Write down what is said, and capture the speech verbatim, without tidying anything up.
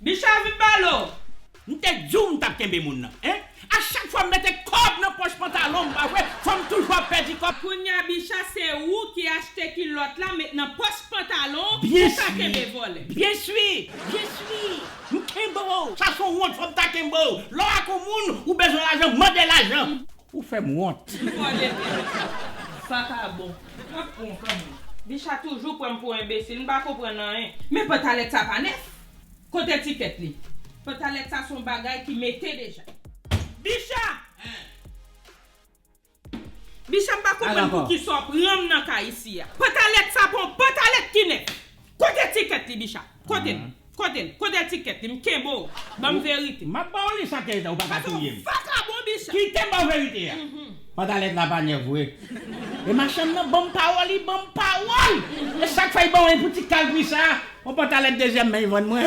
Bicha vin balo. M te di w m t ap kenbe moun nan, en? A chak fwa m mete kòb nan pòch pantalon m, pa vre, fò m toujou ap pèdi kòb. Kounye a Bicha se ou ki achte kilòt la met nan pòch pantalon ou ka kenbe vòlè. Byen si, byen si. M kenbe w. Sa se yon wont, fò m ta kenbe w. Lè w ak yon moun, ou bezwen lajan, mande lajan. Ou fè m wont. Vòlè. Vakabon. M ap pran w kanmenm. Bicha toujou pran m pou enbesil, m pa konprann anyen. Men pantalèt sa pa nèf. Kote etikèt li? Pantalèt sa se yon bagay ki mete deja. Bicha! Bicha m pa konprann pou kisa w pran m nan kay isi a. Pantalèt sa pa yon pantalèt ki nèf. Kote etikèt li Bicha? Kote l? Kote l? Kote etikèt li? M kenbe w. Ban m verite. M ap ba w li sa ke ou pa ka touye m. Vakabon Bicha. Kite m ba w verite a. Pantalèt la pa nèf vre. E machann nan ban m pawòl, li ban m pawòl. E sa k fè l ban w pou ti kal pri sa. Yon pantalèt dezyèm men li vann mwen.